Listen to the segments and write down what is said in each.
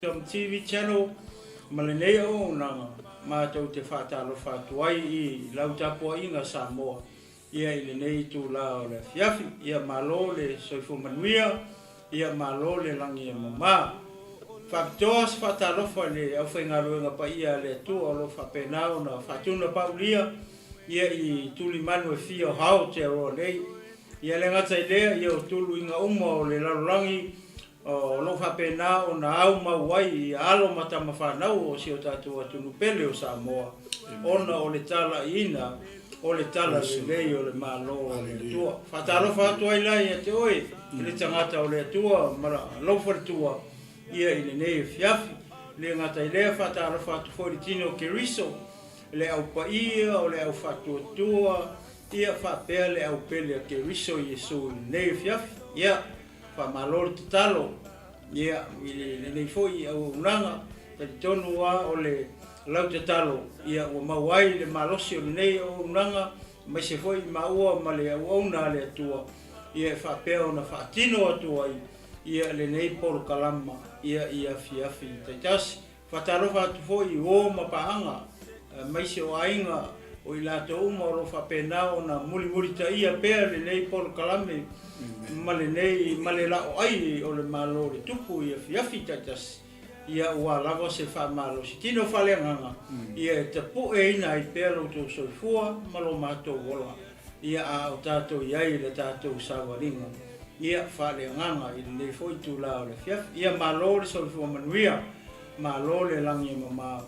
Kingdom TV Channel ma lenei auaunaga matou te faatalofa atu ai i lau tapuaiga Samoa ia i lenei itula o le afiafi. Ia malo le soifua manuia, ia malo le lagi e mama. Faapitoa se faatalofa i le aufaigaluega paia a le Atua o lo o faapena ona faatunapaulia ia i tulimanu e fia o Aotearoa nei. Ia le gata i lea, ia o tuluiga uma o le lalolagi O lo o faapena ona aumau ai i alo ma tama fanau o si o tatou atunuu pele o Samoa, ona o le talaiina o le tala lelei o le Malo o le Atua. Faatalofa atu ai la ia te oe i le tagata o le Atua ma lou faletua ia i lenei afiafi. Le gata i lea, faatalofa atu foi i le tino o Keriso, le au paia o le au faatuatua, ia faapea le au pele a Keriso Iesu i lenei afiafi. Ia. Faamalo le tatalo ia i lenei foi auaunaga, talitonu lava o le lau tatalo ia ua maua ai le malosi o lenei auaunaga aemaise foi maua ma le auauna a le Atua ia e faapea ona faatino atu ai ia lenei polokalama ia i afiafi taitasi. Faatalofa atu foi i uo ma paaga, aemaise o aiga o i latou uma o lo o faapena ona mulimulitaia pea lenei polokalame ma lenei ma le laoai o le Malo o le Tupu i afiafi taitasi, ia ua lava se faamalosi tino faaleagaga ia e tapueina ai pea lo outou soifua ma lo matou ola, ia a o tatou i ai i le tatou savaliga ia faaleagaga i lenei foi itula o le afiafi. Ia malo le soifua manuia, malo le lagi e mama,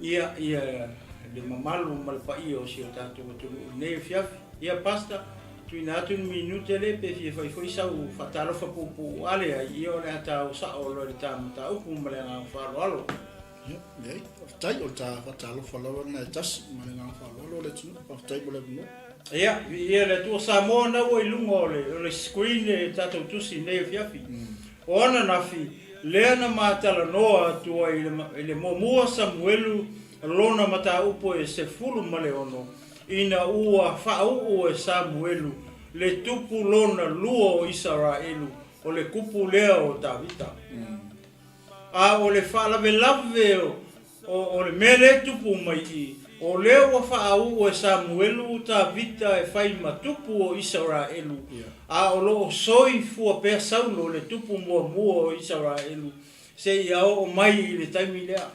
ia ia le mamalu ma le paia o si o tatou atunuu i lenei afiafi. Ia Pastor, tuuina atu ni minute le pe fia fai foi sau faatalofa puupuu a leai, ia o le a ta o sao loa i le ta mataupu ma le agaga faaaloalo. Ia, leai, faafetai, o le ta faatalofa lava lena e tasi ma le agaga faaaloalo o le atunuu. Faafetai mo le avanoa. Ia, viia le Atua. Samoa na ua i luga o le, o le screen le tatou tusi i lenei afiafi. O ananafi, lea na ma talanoa atu ai i le, i le muamua Samuelu lona mataupu e 16, ina ua faauu e Samuelu le tupu lona lua o Isaraelu, o le kupu lea o Tavita. A o le faalavelave o le mea lea e tupu mai i, o lea ua faauu e Samuelu Tavita e fai ma tupu o Isaraelu, a o lo o soifua pea Saulo le tupu muamua o Isaraelu seia oo mai i le taimi lea.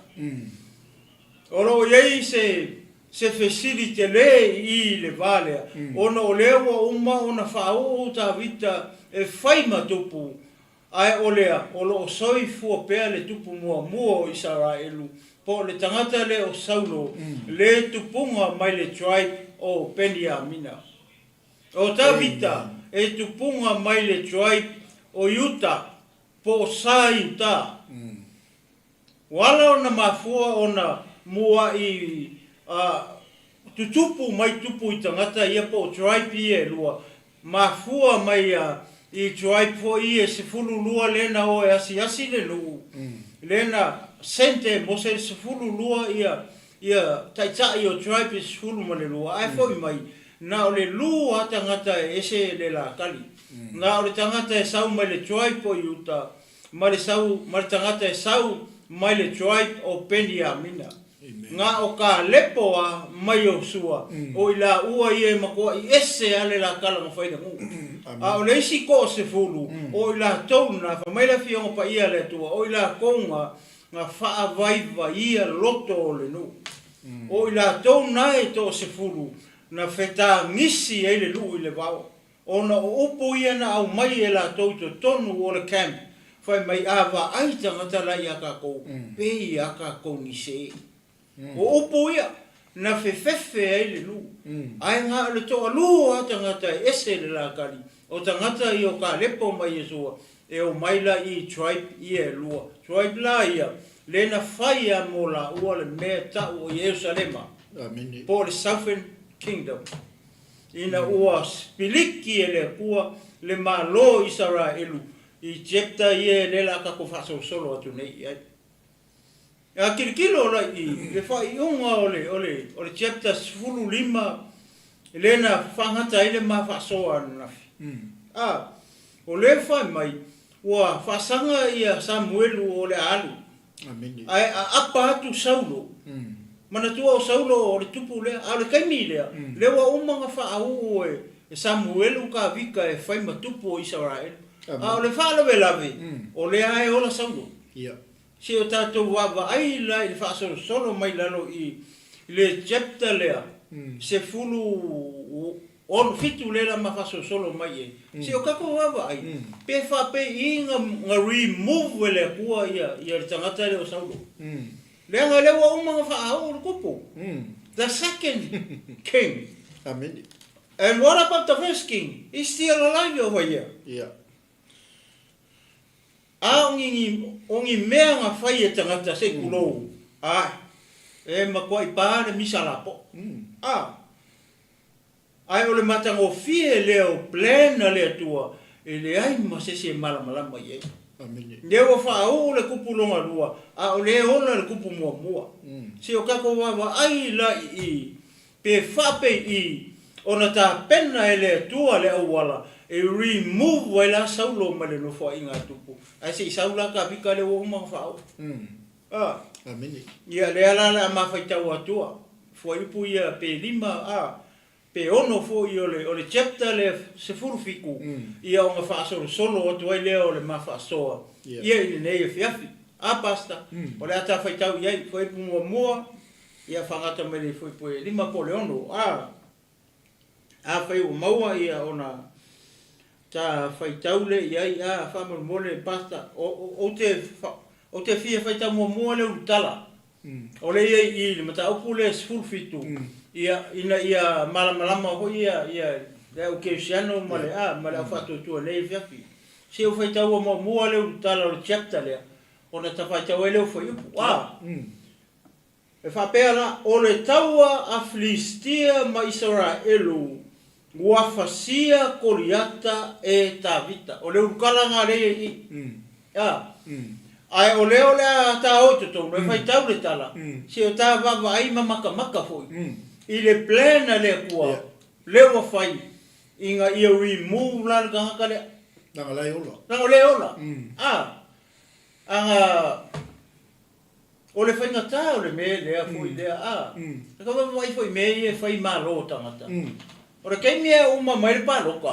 O lo o i ai se se fesili tele i i le va lea, ona o lea ua uma ona faauu Tavita e fai ma tupu Ae o lea, o lo o soifua pea le tupu muamua o Isaraelu, po o le tagata lea o Saulo, le tupuga mai le tribe o Peniamina. O Tavita, e tupuga mai le tribe o Iuta, po o Sa Iuta. Ua ala ona mafua ona muaʻi a tutupu mai tupu i tagata ia po o tribe ia e lua, mafua mai a i tribe foi ia e 12 lea na o e asiasi le nuu, lea na sent e Mose le 12 ia ia taitai o tribe e 12 ae foi mai na o le lua tagata e ese le lakali, na o le tagata e sau mai le tribe o Iuta ma le sau, ma le tagata e sau mai le tribe o Peniamina. Nga o Kalepo a mai Iosua, o i laua ia e matuaʻi ese a le lakala na fai le nuu. A o le isi toasefulu, o i latou na, fai mai le Afioga Paia a le Atua, o i latou na, na faavaivaia loto o le nuu. O i latou na e toasefulu na fetagisi ai le luu i le vao. Ona o upu ia na aumai e latou i totonu o le camp, fai mai, A vaai tagata la ia tatou, pei a tatou ni se. O upu ia, na fefefe ai le lu. Ae na o le toalua a tagata e ese le lakali, o tagata ia o Kalepo ma Iesua, e omai la i tribe ia e lua. Tribe la ia, le na fai a mo laua le mea tau o Ierusalema, po o le Southern Kingdom. Ina ua piliki e le Atua le malo o Isaraelu i chapter ia lea la tatou faasolosolo atu nei i ai. A tilotilo la i le faaiuga o le o le o le chapter 15 lea na faagata ai le ma faasoa ananafi. A o lea fai mai ua faasaga ia Samuelu o le a alu. Amene. Ae aapa atu Saulo. Manatua o Saulo o le tupu lea, a o le taimi lea, lea ua uma ona faauu e Samuelu Kavika e fai ma tupu o Isaraelu. A o le faalavelave, o lea lava e ola Saulo. Se o tatou vaavaai la i le faasolosolo mai lalo i le chapter lea, 16, 7 lea la ma faasolosolo mai i ai. Se o tatou vaavaai, pe faapei na remove e le Atua ia le tagata lea o Saulo. Leaga lea ua uma ona faauu le tupu. The second king. Amene. And what about the first king? He's still alive over here. Ia. A o ni, o ni mea na fai e tagata se i kulou, ae, e matuai pa le misa lapoa. A. Ae o le matagofie lea o plan a le Atua e leai ma se isi e malamalama i ai. Amene. Lea ua faauu le kupu lona lua, a o lea e ola le kupu muamua. Se o tatou vaavaai la i i, pe faapei i ona tapena e le Atua le auala e remove ai la Saulo mai le nofoaiga a Tupu, ae se i sau la Kavika lea ua uma ona faauu. A. Amene. Ia, lea la le a ma faitau atua, fuaiupu ia pe lima, a, pe ono foi o le, o le chapter le 17, ia ona faasolosolo atu ai lea o le ma faasoa, ia i lenei afiafi. A, Pastor, o le a ta faitau i ai, fuaiupu muamua, ia faagata mai le fuaiupu e lima po o le ono, a. Afai ua maua ia ona ta faitau lea i ai, a, faamolemole Pastor, ou te, ou te fia faitau muamua le ulutala o lea i ai i i le mataupu lea 17, ia, ina ia malamalama foi ia, ia le au kerisiano ma le, a, ma le au faatuatua i lenei afiafi. Se ou faitaua muamua le ulutala o le chapter lea, ona ta faitau ai lea o fuaiupu, a. E faapea la, o le taua a Filistia ma Isaraelu ua fasia Koliata e Tavita. O le ulukala lena lea i i. A. Ae o lea o le a ta o i totonu e faitau le tala, se o ta vaavaai ma makamaka foi i le plan a le Atua lea ua fai ina ia remove la le tagata lea. Leaga la e ola. Leaga o lea e ola. A. Aga. O le faigata o le mea lea foi lea, a, e tau vaavaai foi i mea ia e fai malo tagata. O le taimi e uma mai le paloka,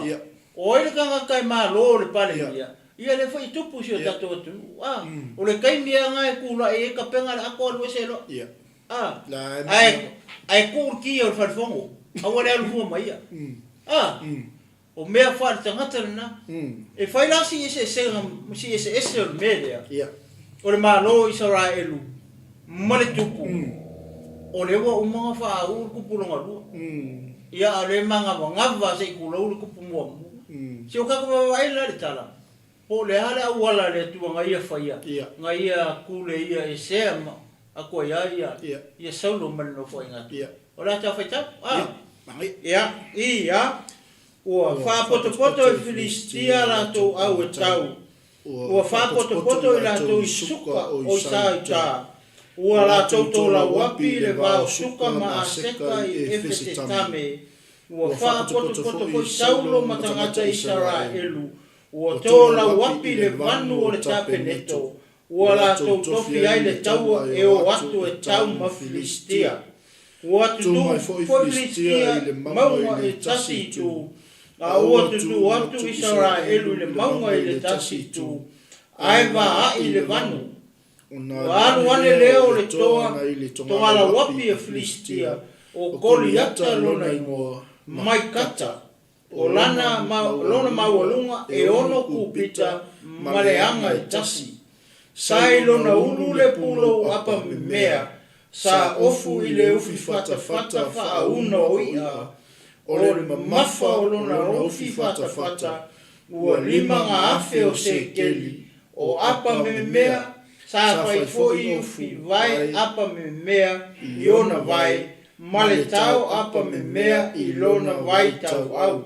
o ai le tagata e malo le Palemia, ia lea foi e tupu i si o tatou atunuu, a. O le taimi lava lena e tulai ai tapena le ato alu ese loa, a. Ae tuu le kia o le fale fono, aua le alu fua ma ia, a. O mea faale-tagata lena. E fai la si eseesega, si eseese o le mea lea, o le Malo o Isaraelu ma le tupu, o lea ua uma ona faauu le tupu lona lua. Ia, a o lea e manavagava se i tulou le tupu muamua. Se o tatou vaavaai la i le tala, po o le a le auala a le Atua na Ia faia, na Ia kule ia esea ma atu ai a ia, ia Saulo ma le nofoaiga atu. O le a ta faitau? A. Ia, ia, ua faapotopoto e Filistia latou au e tau, ua faapotopoto i latou i Suka o Isautā, ua latou tolauapi i le va o Suka ma Aseka i Efesetame, ua faapotopoto foi Saulo ma tagata Isaraelu, ua tolauapi le vanu o le tapeneto, Ua latou tofi ai le taua e o atu e tau ma Filistia. Ua tutū foi Filistia i le mauga i le tasi itu, a ua tutū atu Isaraelu i le mauga i le tasi itu, ae vaai le vanu. Ua alu ane lea o le toa togalauapi a Filistia, o Koliata lona igoa, mai Kata. O lana lona maualuga e ono kupita ma le aga e tasi. Sa i lona ulu le pulou apa memea, sa ofu i le ufi fatafata faauna o iʻa, o le mamafa o lona ufi fatafata ua 5,000 o sekeli, o apa memea, sa fai foi ufi vae apa memea i ona vae, Ma le tao apa memea i lona vai tauau.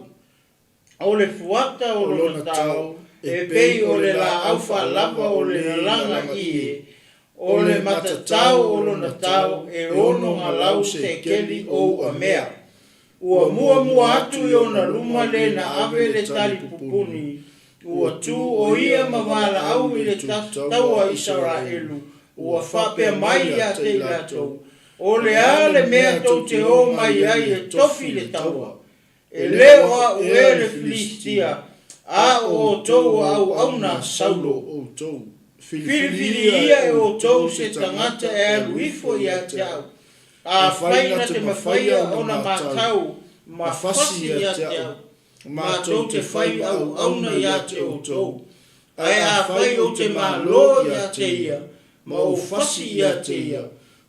O le fuata o lona tao e pei o le laau faalava o le lalaga ie, o le matatao o lona tao e ono galau sekeli o ua mea. Ua muamua atu i ona luma le na ave le tali pupuni, ua tu o ia ma valaau i le taua Isaraelu. Ua faapea mai ia te i latou, O le a le mea tou te o mai ai e tofi le taua? E le o a'u ē le Filistia, a o outou o auauna a Saulo. Filifilia ia e outou se tagata e alu ifo ia te a'u, afai na te mafaia ona matau ma fasi ia te a'u, matou te fai auauna ia te outou. Ae afai ou te malo ia te ia, ma ou fasi ia te ia,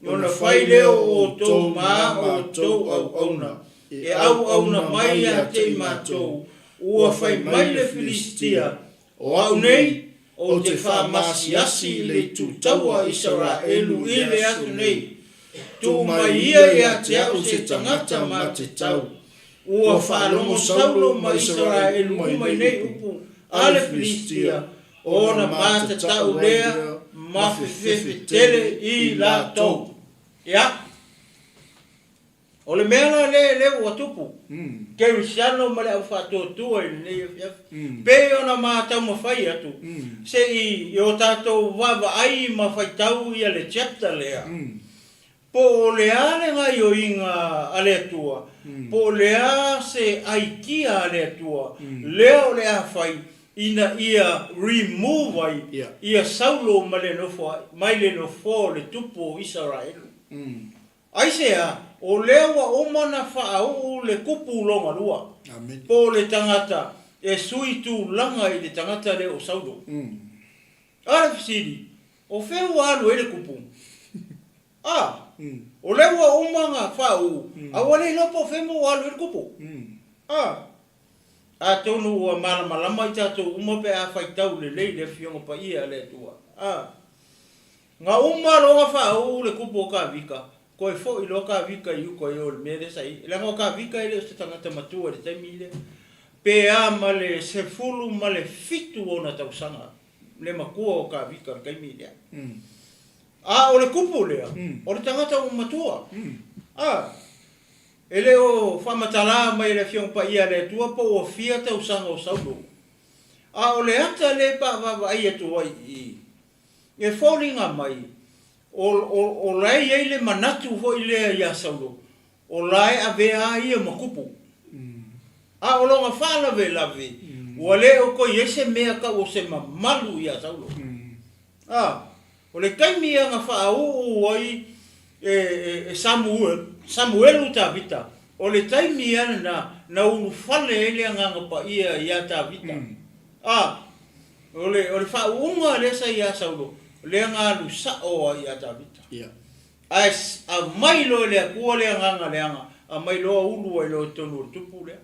ona fai lea o outou ma a outou auauna, e auauna mai ia te i matou, ua fai mai le Filistia, O au nei, ou te faamasiasi i le itu taua a Isaraelu i le aso nei. Tuu mai ia ia te au se tagata ma te tau. Ua faalogo Saulo ma Isaraelu uma i nei upu a le Filistia, ona matatau lea ma fefefe tele i latou. Ia. O le mea la lea lea ua tupu, Kerisiano ma le au faatuatua i lenei afiafi, pei ona ma taumafai atu, se i o tatou vaavaai ma faitau ia le chapter lea, po o le a le gaioiga a le Atua, po o le a se aikia a le Atua lea o le a fai ina ia remove ai ia Saulo ma le nofo mai le nofoa o le tupu o Isaraelu. Aisea? O lea ua uma ona faauu le kupu lona lua, po o le tagata e sui tulaga i le tagata lea o Saulo. A le fesili, O fea ua alu ai le kupu? A, o lea ua uma ona faauu, a ua le iloa po o fea mea ua alu ai le kupu. A, atonu ua malamalama i tatou uma pe a faitau lelei le Afioga Paia a le Atua. A. Na uma loa ona faauu le kupu o Kavika, toe foi loa Kavika i uka i o i le mea lea sa i ai. Leaga o Kavika e le o se tagata matua i le taimi lea, pe a ma le 17 ona tausaga le matua o Kavika i le taimi lea. A o le kupu lea, o le tagata ua matua. A, e le o faamatala mai e le Afioga Paia a le Atua po ua fia tausaga o Saulo. A o le ata lea e paavaavaai atu ai i i, E foliga mai, o la e i ai le manatu foi lea ia Saulo, o la e avea a ia ma kupu. A o lona faalavelave, ua le o toe i ai se mea tau o se mamalu ia Saulo. A, o le taimi ia na faauu ai e Samuelu Tavita, o le taimi ia lena na ulufale ai le Agaga Paia ia Tavita. A, O le, o le faauuga lea sa ia Saulo, lea na alu sao ai ia Tavita. Ia. Ae aumai loa e le Atua le agaga leaga, aumai loa ulu ai loa i totonu o le tupu lea.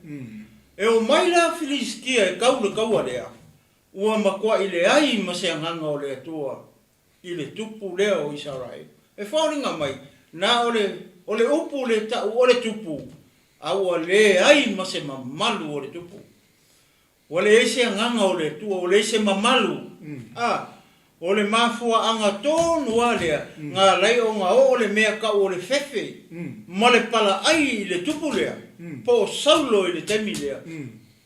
E omai la Filisitia e tau le taua lea, ua matuai leai ma se agaga o le Atua i le tupu lea o Isaraelu. E foliga mai, na o le, o le upu le tau o le tupu, a ua leai ma se mamalu o le tupu. Ua leai se agaga o le Atua, ua leai se mamalu. A, o le mafuaaga tonu lava lea na ala ai ona oo le mea tau o le fefe ma le palaai i le tupu lea, po o Saulo i le taimi lea,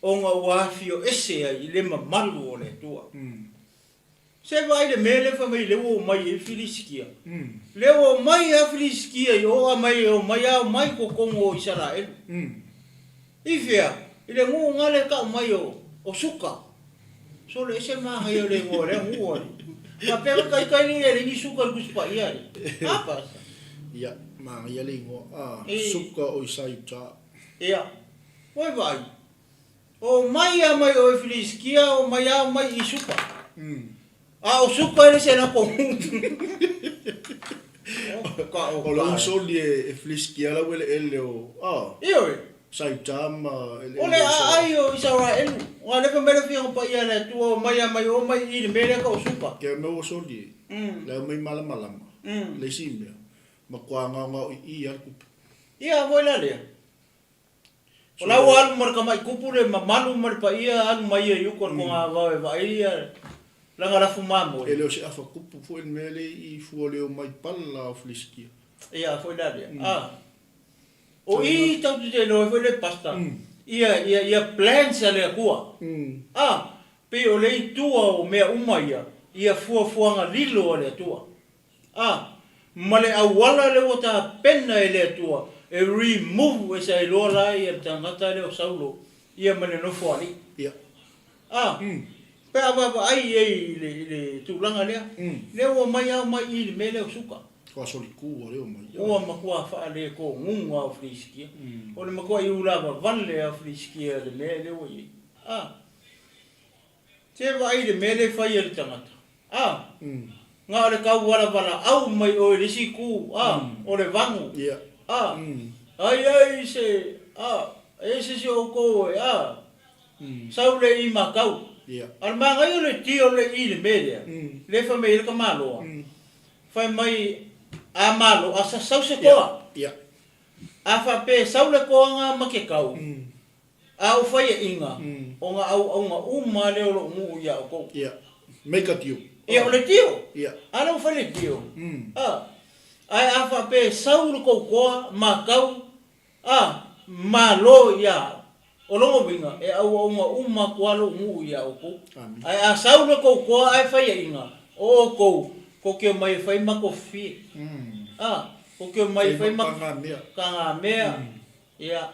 ona ua afio ese ai i le mamalu o le Atua. Se vaai le mea lea fai mai lea ua omai ai Filisitia. Lea ua omai lava Filisitia i o amai e omai a omai i totonu o Isaraelu. I fea? I le nuu na le tau mai o Suka. Sole ese manaia o le igoa o lea nuu alii. Faapea ka ita e leai ni suka i le Tusi Paia alii. A pasa. Ia, manaia le igoa. A, Suka o Isaiuta. Ia, ua e vaai. O mai a mai oe Filisitia, o mai a mai i Suka. A o Suka e le se latou O le usoli e Filisitia lau eleele o, a. Ioe. Saita ma eleele. O le aai o Isaraelu. Aua o lea fai mai le Afioga Paia a le Atua, o mai a mai o mai i le mea lea tau o Suka. Ke mea ua soli e. Le au mai malamalama. Le isi mea, matua gaogao i i a le kupu. Ia, foi la lea. O la ua alu ma le tamai kupu le mamalu ma le paia alu mai ia i uka o le togavao e vaai ia lana lafu mamoe. E le o se afa kupu foi le mea lea i fua leo mai pala o Filisitia. Ia foi la lea. A. O i tau te iloa ai foi le pastor ia ia ia plans a le Atua. A. Pei o le itu o mea uma ia, ia fuafuaga lilo a le Atua. A, ma le auala lea ua tapena e le Atua e remove ese ai loa la ia le tagata lea o Saulo ia ma le nofoalii. Ia. A, pe a vaavaai i ai i le, i le tulaga lea, lea ua omai a omai i i le mea lea o suka. Kua soliku ua leo mai. Ua matua faaletoguga o Filisitia. O le matuai ulavavale a o Filisitia i le mea lea ua i ai. A, se vaai i le mea lea e fai e le tagata. A, na o le tau valavalaau mai oe i le isi itu, a, o le vagu. A, ai ai se, a, e i ai se isi o outou e, a, sau le i matau. A o le manaia o le tio le i le mea lea, lea e fai mai ai le tamaloa, fai mai, a malo, a sau se toa. A faapea e sau le toaga ma ke kau, A ou faiaʻiga, o na auauna uma lea o loʻu nuu ia outou. Ia. Make a deal. Ia, o le deal. Ia. A lea ua fai le deal. A. Ae a faapea e sau le tou toa, matau, a, malo ia au. O lona uiga, e auauna uma atu lava lou nuu ia outou. Amen. Ae a sau le tou toa ae faiaʻiga, o outou, tou te omai e fai matou fie. A, tou te omai e fai matou. Fai matou tagamea. Ia.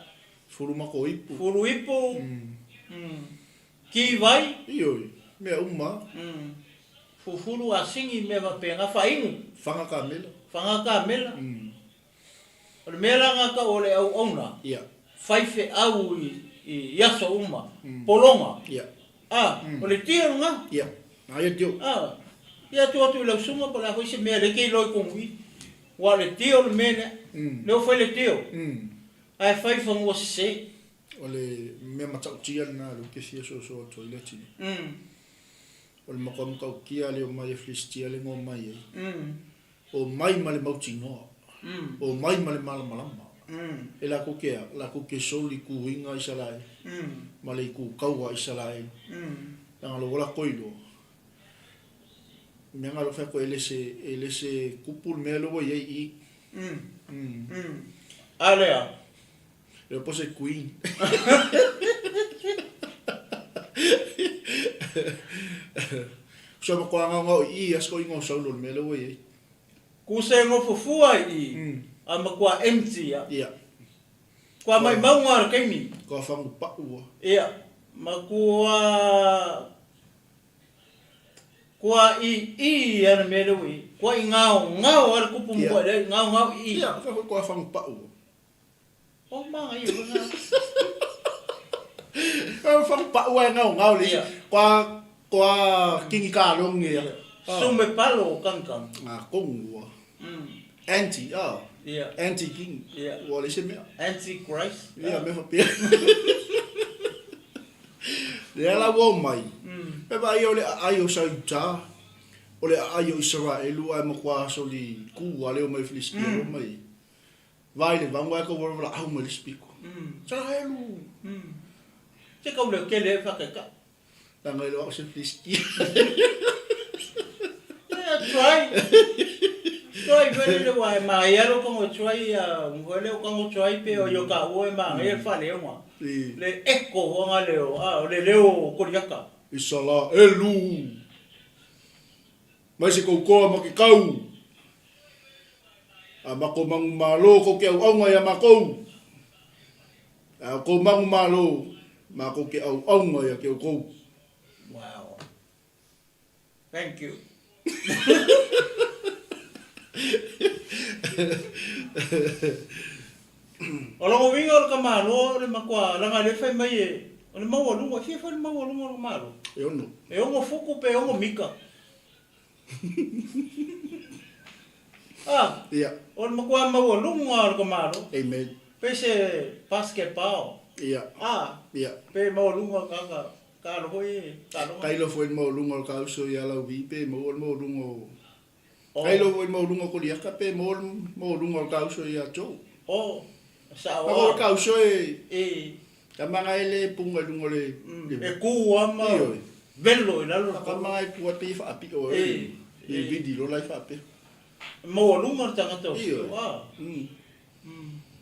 Fulu mako ipu. Fulu ipu. Ki vai. Ioe. Mea uma. Fufulu asigi mea faapena. Fainu. Faga kamela. Faga kamela. O le mea la na tau o le auauna. Ia. Faifeau i aso uma. Pologa. Ia. A, o le tio lena. Ia. Na ia tio. A. Ia tuu atu i lau susuga po o le a foi se mea lea e te iloa i tonu i. Ua o le tio le mea lea. Lea ua fai le tio. Ae fai fanua sese. O le mea matautia lena lea ou te fia soso atu ai le atunuu. O le matua matautia lea omai e Filistia lea na omai ai. Omai ma le mautinoa. Omai ma le malamalama. E latou te a? Latou te soli kuiga Isaraelu ma le itu kaua a Isaraelu. Leaga lou ola latou iloa. Mea na alofa atu e le se, e le se kupu le mea lea ua i ai i i. A lea. E po se queen. So ma koa ngau ngau i i asko i ngau saulo le mea lea ua i ai. Ku se ngofo fua i i, a ma kua empty a. Ia. Kua mai maunga o le kaimi. Kua whangu pa'u a. Ia. Ma kua Kua i i ana mea lea ua i ai. Kua i ngaongao a le kupu mua lea, i ngaongao i i. Ia, ka koe kua whangupa'u. Oh, manga ia koe ngā. Ka whangupa'u ai ngaongao le isi. Kua, kua kingi kalongi ia. Sume palo o kangkang. Ngā kongu ua. Anti, ah. Ia. Anti-king. Ia. Ua le isi mea. Anti-Christ. Ia, mea whapea. Lea la ua omai, pe vaai o le aai o Sauta, o le aai o Isaraelu ae matua soli ku a le omai Filistia mm. omai. Vai le vangu ae ka ua wala au mai le spiko. Isaraelu. Te kau le kele e whakeka. Langa i lo se Filistia. Yeah, try. Try vele le wa e maia lo kongo try a ngole o kongo try pe o yo ka o e maia mm. whale o Le eko hoanga leo, a, o le leo o Koriaka. Isaraelu! Mai se kou koa ma ke kau! A ma ko mangu malo ko ke auaunga ia makou! A ko mangu malo ma ko ke auaunga ia ke oukou. Wow. Thank you. O lona uiga o le tamaloa o le matua leaga lea fai mai e o le maualuga, e fia foi le maualuga o le tamaloa? E ono. E ono futu pe ono mika. Ah, Ia. O le matua maualuga o le tamaloa. Amen. Pe se basketball. Ia. Ah. Ia. Pe maualuga kaka. Ka alo foi e taaloga. Ka ilo foi le maualuga o le kauso ia Lauvi pe maua le maualuga o Ka ilo foi le maualuga o Koliaka pe maua le maualuga o le kauso ia Joe. Oh, sao a. O le kauso e E. Ka manga e le punga i luga o le E ku a ma velo i lalo. Ka manga e pua pe i faapio e. E vidi lola i faapea. Maualuga le tagata o Sio a.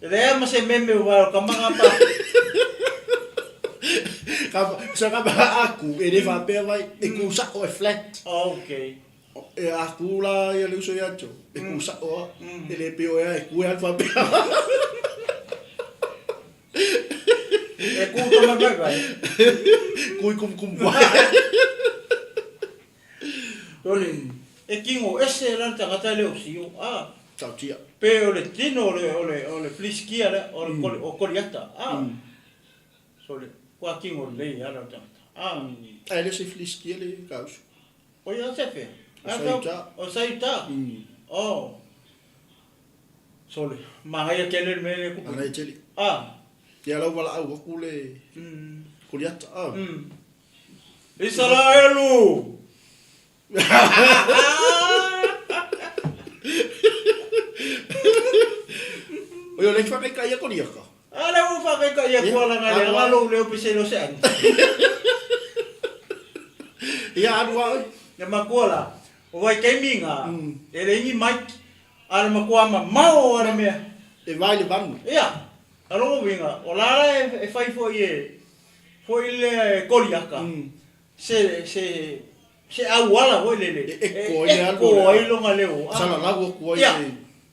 E leai ma se meme ua o ka manga pa. Ka sa ka ba aku e le faapea mai e ku sa'o e flat. Okay. E aku la ia le uso ia Joe. E ku sa'o lava, e le pei o ea e ku e alu faapea. E ku i tama vaivai. Ku i kumukumu ai. Tole, e kingo ese la le tagata e le o sio, a. Tautia. Pe o le tino o le, o le, o le Filisitia lea, o le, o Koliata, a. Sole, kua kingo lelei lava le tagata, a. Ae le o se Filisitia le kauso. O ia se fea? O Saiuta. O Saiuta? Oh. Sole, manaia tele le mea lea e tupu. Manaia tele. Ah. Ia lau valaau aku le Koliata. Ah. Isaraelu! O ia le whakaika ia Koliata. A lea ua whakaika ia kua langa lea nga lou leo pise lo se ani. Ia alu a oi. Le makua la, o vai kaimi nga, e le ingi mic, a le makua mamao a le mea. E vai le vanu. Ia, a longo winga, o la la e whai foi e, foi le Koliaka. Se, se, se auala foi lele. E eko ai le alu. E eko ai longa leo. Salalau aku ai. Ia,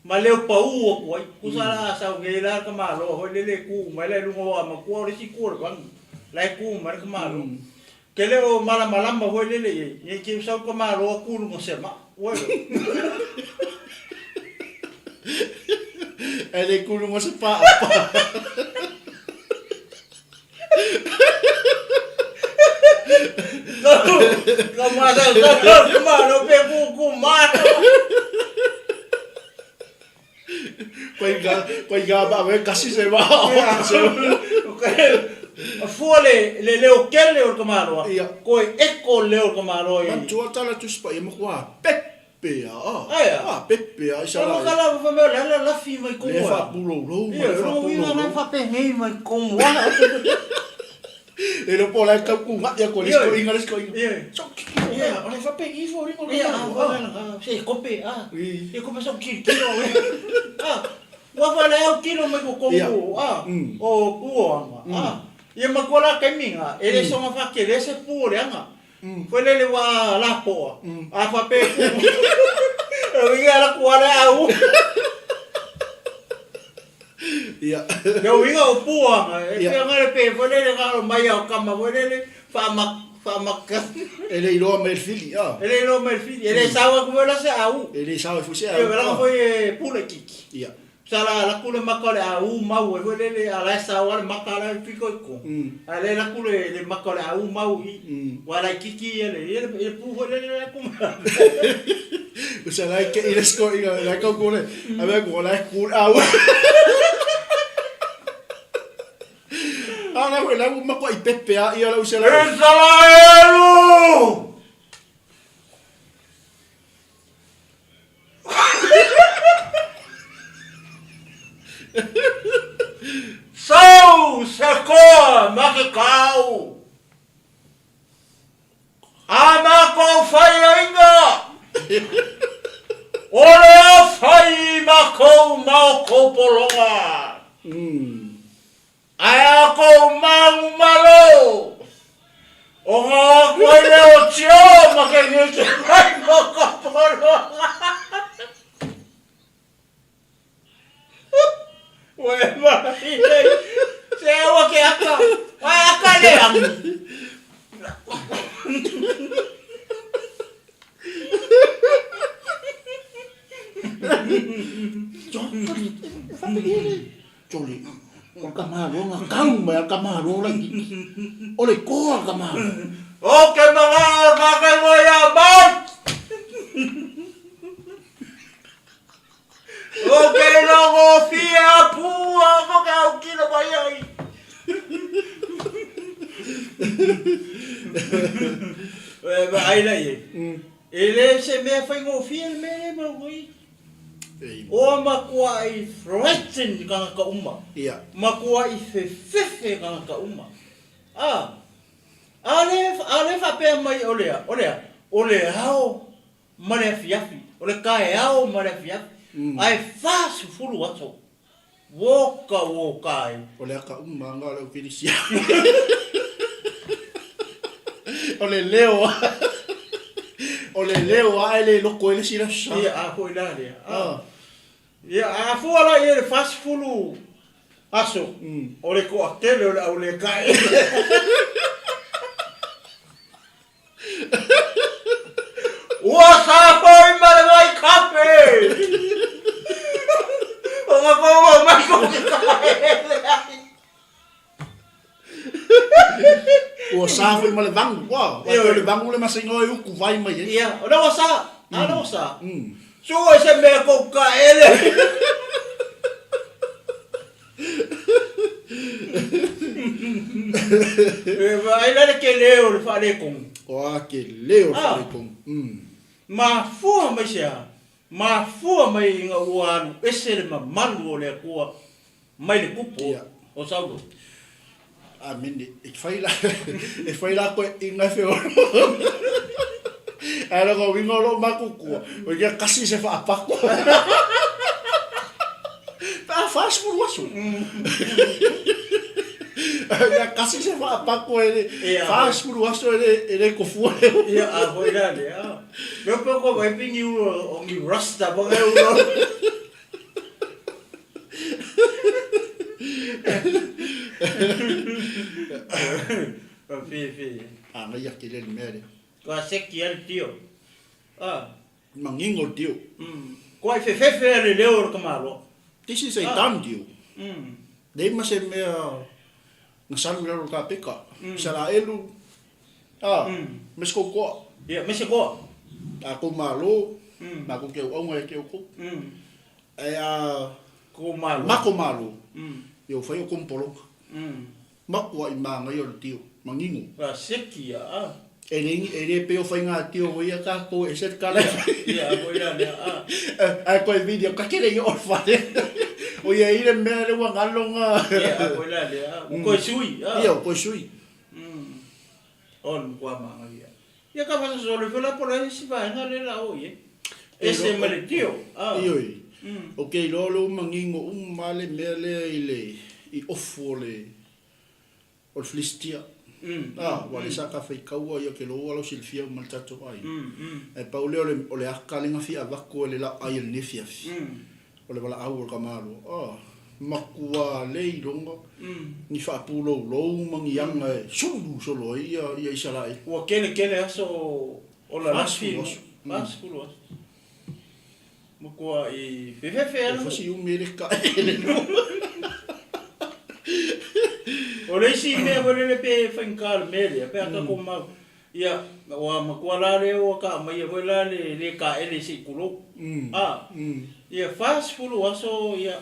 ma leo pau aku ai. Kusa la sau nge la ka malo foi lele ku mai la lunga o makua o le si ku o le vanu. La e ku mai le ka malo. Ke le o malamalama foi lele i nge ki sau ka malo a ku lunga se ma. Ue. E le ku lunga se pa apa. Ka mata ka malo pe ku ku mata. Koe ga koe ga ba we kasi se ba. Fua le le leo kele o le kamaloa. Ia. Koe eko le leo o le kamaloa i. Matua tala tusi paia ma kua pepe a. Aia. A pepe a isa la. Ka la fa me la la lafi mai komo. Le fa puloulou ma le fa puloulou. Ia, fa penei mai komo. E le po la kau ku nga ia ko le sko inga le sko inga. Ia. So ki ia, o le fa pengi fo ringo. Ia, se kope a. E kope so ki kilo. Ah. Ua fa le au kilo mai ko komo. Ah. O puo anga. Ah. Ia ma ko la kaiminga, e le songa fa ke le se puo le anga. Foi lele ua lapoa. A fa pe ku. Uiga la kua le au. Ia. Le uiga o puanga. E pea ngare pe foi lele ngaro mai au kama foi lele wha wha E le iloa mai le fili, a. E le iloa mai le fili. E le sawa ku foi la se au. E le sawa foi se au. Ia wela foi e pule kiki. Ia. Sa la la kule maka o le au mau e foi lele a la sawa le maka la piko i ko. A le la kule le maka o le au mau i. Wa la kiki ia le ia le pu foi lele la kuma. O sa la ke i le sko i la kau kule. A mea ko la ku au. A la la ma ko i pepe a ia la usa la. Isaraelu! Sau se koa ma ke kau. A ma kou whaiainga. O le a whai ma kou mau kou polonga. Ae a kou mangu malo. O ngā koe leo tio ma ke ngeke mai ma ka polonga. Ue mai nei. Se aua ke aka. Ai aka le angi. Jole, o ka malo nga kau mai a ka malo la i. O le koa ka malo. O ke mga o ka kai mo ia mai. O ke longo fia pua ko ka au kilo mai ai. E ba ai la i. E le se mea whaingofie le mea le mau i. O makua i threaten kangaka uma. Ia. Makua i fefefe kangaka uma. A, a le, a le whapea mai o lea, o lea, o le ao ma le afiafi, o le kae ao ma le afiafi. Ae 40 aso. Woka woka ai. O le aka uma nga le ukirisia. O le leo. O le leo a e le loko ai le isi le aso Sa. Ia, a foi la lea. A. Ia, a fua la i ai le 40 aso, o le toatele o le au le taeele. Ua sa foi ma le vaitafe! O ka kou mai ko ke taeele ai. Ua sa foi ma le vagu. Ua, ua o le vagu le masaiga e uku vai mai ai. Ia, o lea ua sa. A lea ua sa. Sua se mea kou taeele. E vaai la le tele o le faaletonu. Oa tele o le faaletonu. Mafua mai se a? Mafua mai ina ua alu ese le mamalu o le Atua mai le tupu o Saulo. Amene. E fai la, e fai la koe inga e feolo. Ae lona uiga o lou makutua, o ia kasi se faapako. Pe a 40 aso. Ia kasi se faapako e le 40 aso e le e le kofua leo. Ia a foi la lea. Leo pe ko vai pingi ulo o ni rasta pa ngai ulo. Fi fi. A ngai ake le mea lea. Kua seki a le tio. A. Mangingo le tio. Kua i fefefe a le leo o le tamaloa. This is a done deal. Leai ma se mea na salu i lalo o le kapeka. Isaraelu, a, me se kokoa. Ia, me se koa. A kou malo, makou ke auaunga ia te oukou. Ae a Kou malo. Mako malo, ia ua fai o kou pologa. Makuaʻi māngaia o le tio, manino. A seki ia, a. E le, e le pei o faiga tio o ia kākou e ese le kala e fai. Ia, a foi la lea, a. Ae koe video, ka kele ia o le fale. O ia i le mea le ua galo nga. Ia, a foi la lea, a. Ua koe sui, a. Ia, ua koe sui. O le matua māngaia. Ia ka whakasolo ifo la po la isi vaega le la o i ai. Ese ma le tio. A. Ioe. Ou te iloa o lea ua manino uma lava le mea lea i le i ofu o le o le Filistia. A, ua le sa ka faikaua ia ke loa lau silafia uma le tatou aiga. Ae pau lea o le o le aka lea na fia avatu e le laʻai o lenei afiafi. O le valaau o le tamaloa, a, matua le iloga ni faapuloulou ma ni aga e sulu solo ai ia ia Isaraelu. Ua kele kele aso o lalafi, 40 aso. Matua i fefefe ala. Fasi umi e le kaele no. O le isi mea foi lele pe faigata le mea lea, pe a tatou mau, Ia, ua matua la lea ua taamaia foi la le le taele se i tulou. A, ia 40 aso, ia,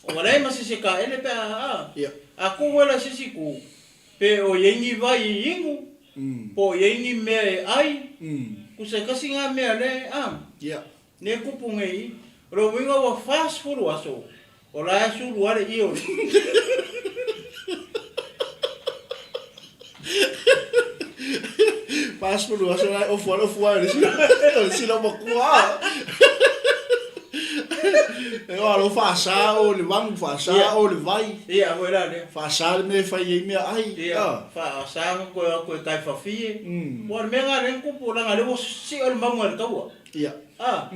ua leai ma se isi e taele pe a, a, a tu foi la i se isi itu, pe o i ai ni vai e inu, po o i ai ni mea e ai, tusa e tasi na mea lea, a, ne kupu nei, o le uiga ua 40 aso, O la e sulu ale i o. 40 aso la e ofu ale ofu ai o le sila makua. E o alo faasa o le vangu faasa o le vai. Ia foi la lea. Faasa le mea e fai ai mea ai. Ia faasa koe koe tai fafie. Ua le mea nga le kupu langa le ua sio le maunga le taua. Ia. Ah.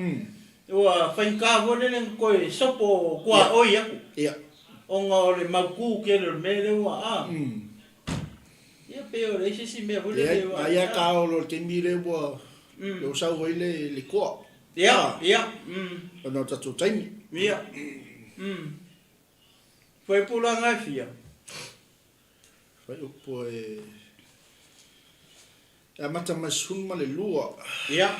Ua faigata foi lele na toe sopo kuaoi aku. Ia. Ona o le mautū tele o le mea lea ua a. Ia pei o le isi isi mea foi lele ua. Leai, aia ka o le taimi lea ua lea ua sau ai le le koa. Ia, ia. Ona o le tatou taimi. Ia. Foi pulaga e fia. Whai upu e e amata mai 12. Ia.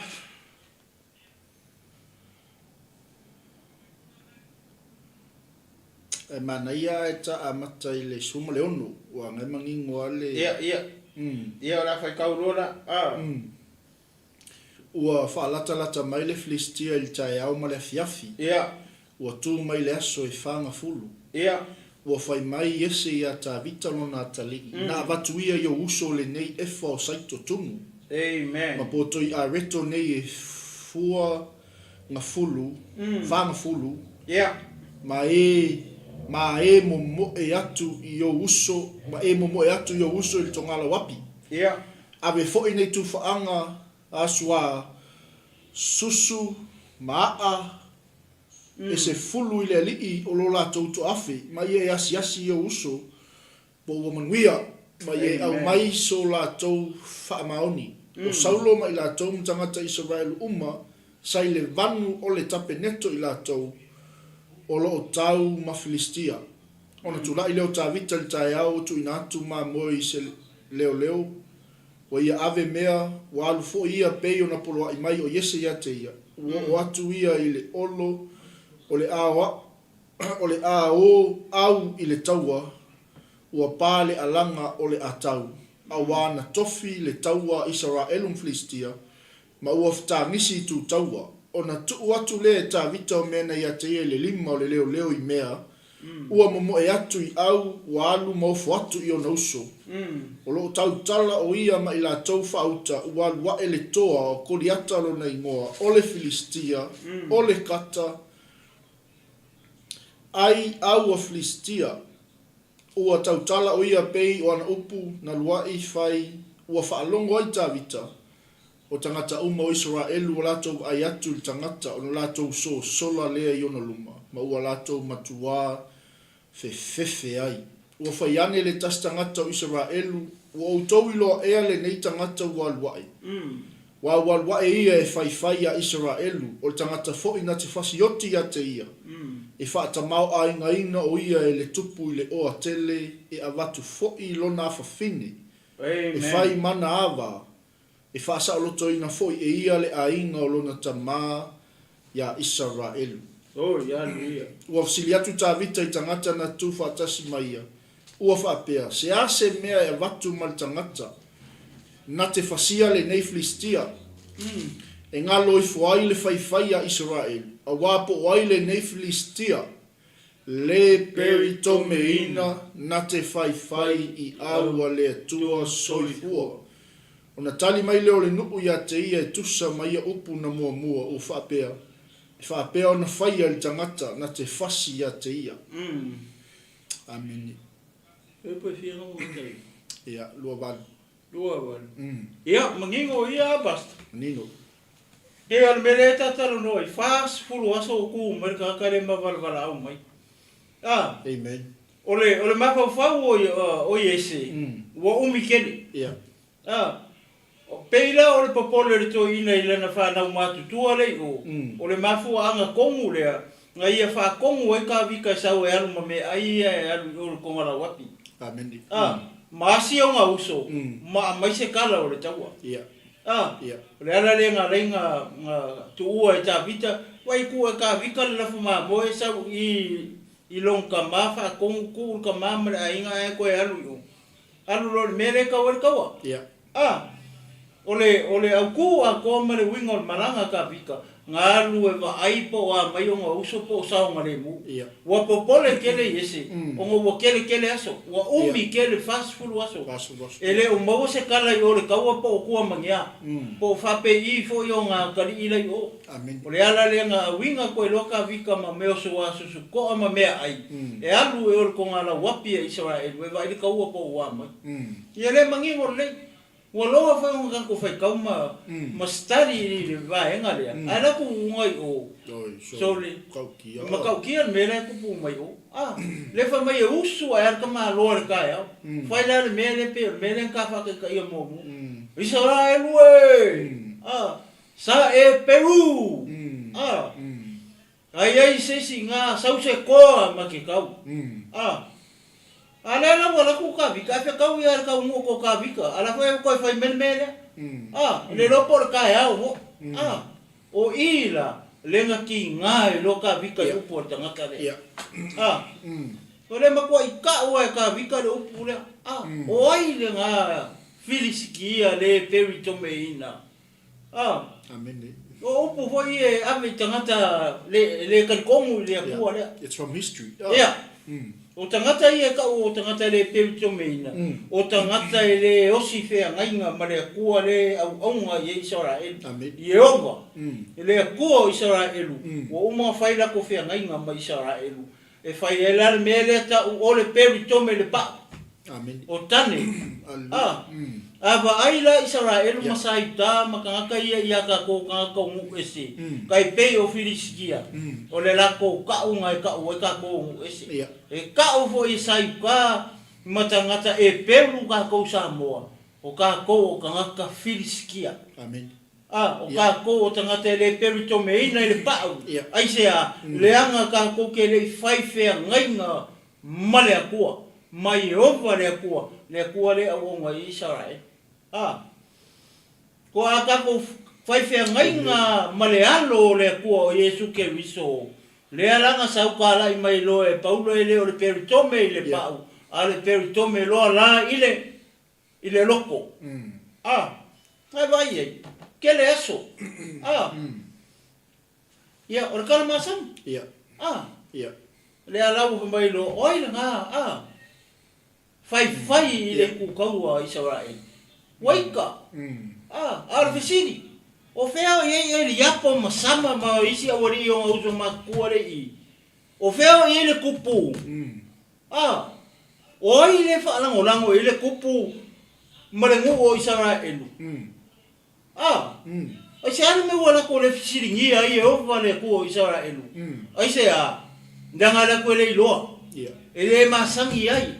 E manaia e ta amata i le 16, ua ngai mangingo a le. Ia, ia. Ia o le a whai loa la. Ah. Ua faalatalata mai le Filistia i le taeao ma le afiafi. Ia. Ua tū mai le aso e fagafulu. Ia. Ua fai mai Iese iā Tavita lona atalii, Na avatu ia i ou uso lenei efa o saito tumu. Amen. Ma potoi areto nei e fua gafulu, fagafulu, Ia. ma e, ma e momoe atu i ou uso, ma e momoe atu i ou uso i le togala o Api. Ia. Ave foi nei tufaaga a suā. susu ma aʻa e sefulu i le alii o lo latou toafe, ma ia e asiasi i ou uso, po ua manuia, ma ia e aumai so latou faamaoni. O Saulo ma i latou ma tagata Isaraelu uma sa i le vanu o le tapeneto i latou o lo o tau ma Filistia. Ona tulai lea o Tavita i le taeao ua tuuina atu mamoe i se leoleo, ua ia ave mea, ua alu foi ia pei ona poloaʻi mai o Iese ia te ia, ua oo atu ia i le olo o le o le a o au i le taua, ua pa le alaga o le atau, auā na tofi le taua a Isaraelu ma Filistia, ma ua fetagisi i tu taua. Ona tuu atu lea e Tavita o mea na ia te ia i le lima o le leoleo i mea ua momoe atu i au ua alu ma ofo atu i ona uso. O lo o tautala o ia ma i latou faauta ua alu aʻe le toa o Koliata lona igoa, o le Filistia, o le Kata, ai au a Filistia. Ua tautala o ia pei o ana upu na luaʻi fai ua faalogo ai Tavita, o tagata uma o Isaraelu ua latou vaai atu i le tagata ona latou sosola lea i ona luma, ma ua latou matuā fefefe ai. Ua fai ane le tasi tagata o Isaraelu, Ua outou iloa ea lenei tagata ua alu aʻe? Ua ua alu aʻe ia e faifai iā Isaraelu, o le tagata foʻi na te fasioti ia te ia, e faatamaoaigaina o ia e le tupu i le oa tele, e avatu foʻi lona afafine, e fai mana ava, E faasaolotoina foi e ia le aiga o lona tamā iā Isaraelu. Ua fesili atu Tavita i tagata na tu faatasi ma ia, ua faapea, Se a se mea e avatu ma le tagata na te fasia lenei Filistia, e galo ifo ai le faifai a Isaraelu, auā po o ai lenei Filistia Le peritomeina na te faifai i au a le Atua soifua. Ona tali mai lea o le nuu ia te ia e tusa ma ia upu na muamua, ua faapea, E faapea ona faia i le tagata na te fasi ia te ia. Amene. Ia, 28. 28. Ia, manino ia a Pastor. Manino. Pei o le mea lea e ta talanoa ai, 40 aso o tu mai le tagata lea ma valavala mai. A. Amen. O le, o le mafaufau o, o Iese, ua umi tele. Ia. A. Pei la o le popole o le toeaina i lana fanau matutua lea i o, o le mafuaaga tonu lea, na ia faatonu ai Tavita e sau e alu ma meaai ia e alu i o i le Togalauapi. Amene. A. Ma asi ona uso, ma aumai se tala o le taua. Ia. A. Ia. O le ala lea na ala ai na, na tuua e Tavita, vaai tuu e Tavita le lafo mamoe sau i, i lona tama faatonu tuu le tama ma le aiga ae toe alu i o. Alu loa i le mea lea e tau ai le taua. Ia. A, o le, o le autū atoa ma le uiga o le malaga a Tavita, na alu e vaai po o a mai ona uso po o saogalemu. Ia. Ua popole tele Iese, ona ua tele tele aso, ua umi tele, 40 aso. 40 aso. E le o maua se tala i o le taua po o tua ma ni a, po o faapei foi ona atalii la i o. Amene. O le ala lea na uiga koe loa Tavita ma mea o suasusukoa ma meaai, e alu e o le togalauapi a Isaraelu e vaai le taua po o ua mai. Ia lea manino lelei. Ua loa foi ona tatou faitau ma ma study i le vaega lea, ae la tuuga i o, sole, e matautia le mea la e tupu mai o. A, lea fai mai e usu ae a le tamaloa i le taeao. Fai la le mea lea pei o le mea lea na ta faataitaia muamua. Isaraelu e! A, sa e Peru! A, A i ai se isi nga sau se koa ma ke kau. A, a lea la ua laku ka vika, e fekau ia le kau mua ko ka vika, a la foi e koe fai mai le mea lea. A, le loa po o le kaeao ho. A, o i la, le nga ki nga e loa ka vika i upu a le tagata lea. A, o le matua i kau a e ka vika le upu lea. A, o ai le nga Filisikia le peritomeina A. Amene. O upu foi ia e ave i tagata le, le talitonu i le Atua lea. It's from history. Ia. O tagata ia e tau o tagata e le peritomeina, o tagata e le osi feagaiga ma le Atua le auauna i ai Isaraelu. Amene. Ieova, le Atua o Isaraelu, ua uma ona fai latou feagaiga ma Isaraelu. E fai ai la le mea lea tau o le peritome le pau. Amene. O tane. Aleluia. A. A vaai la Isaraelu ma Saiuta ma tagata ia iā tatou tagata o nuu ese, tai pei o Filisitia, o le latou taʻuga e taʻu ai tatou o nuu ese. E taʻu foi e Saiuta ma tagata Epelu tatou Samoa, o tatou o tagata Filisitia. A, o tatou o tagata e le peritomeina i le paʻu, aisea, leaga tatou te le i fai feagaiga ma le Akua, ma Ieova le Akua, le Akua le auauna i Isaraelu. A, kua a tatou fai feagaiga ma le Alo o le Akua o Iesu Keriso, lea la na saukalaʻi mai loa e Paulo e le o le peritome i le paʻu, a o le peritome loa la i le, i le loko. A, na e vaai ai, kele aso. A, Ia, o le tala masani. Ia. A. Ia. Lea la ua fai mai loa, o ai lena, a? Faifai i le itukaua a Isaraelu. Ua ika. A, a o le fesili, o fea o i ai Eliapo ma Sama ma isi aualii o ona uso matutua le i? O fea o i ai le kupu? A, o ai le faalagolago i le kupu ma le nuu o Isaraelu? A! Aisea le mea ua latou le fesiligia ai Ieova le Atua o Isaraelu? Aisea? Leaga latou e le iloa, e le masani ai.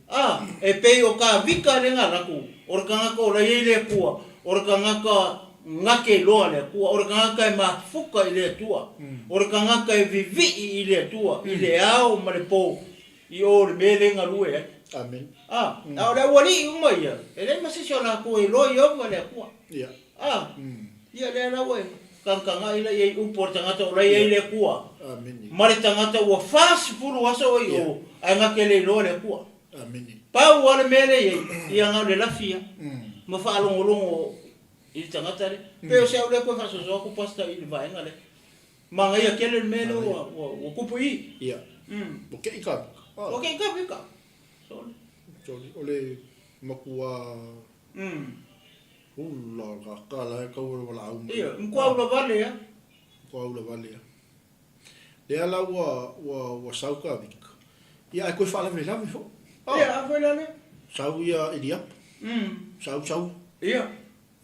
A! E pei o Kavika lea na latou, o le tagata o la i ai le Atua, o le tagata gake loa le Atua, o le tagata e mafuta i le Atua, o le tagata e vivii i le Atua i le ao ma le po, i o le mea lea e galue ai. Amen. A, a o le aualii uma ia, e leai ma se isi o latou e iloa Ieova le Atua. Ia. A, ia lea la ua e tagataga'i la i ai upu a le tagata o la e i ai le Atua. Amene. Ma le tagata ua 40 aso o i o, ae na te le iloa le Atua. Amene. Pau lava le mea lea e i ai, ia na o le lafi lava, ma faalogologo i le tagata lea. Pei o se au lea toe faasoasoa atu Pastor i le vaega lea. Manaia tele le mea lea ua, ua, ua tupu i i. Ia. Ua keʻi ka vika. Ua keʻi ka vika. Sole. Sole. O le makuā hula ka ka la e kau o le walaʻau mai. Ia, makuā ula vale a. Makuā ula vale a. Lea la ua, ua, ua sau ka vika. Ia, ae koe faalavelave foʻi. Ia, a foi la lea. Sau ia Eliapo. Sau, sau. Ia.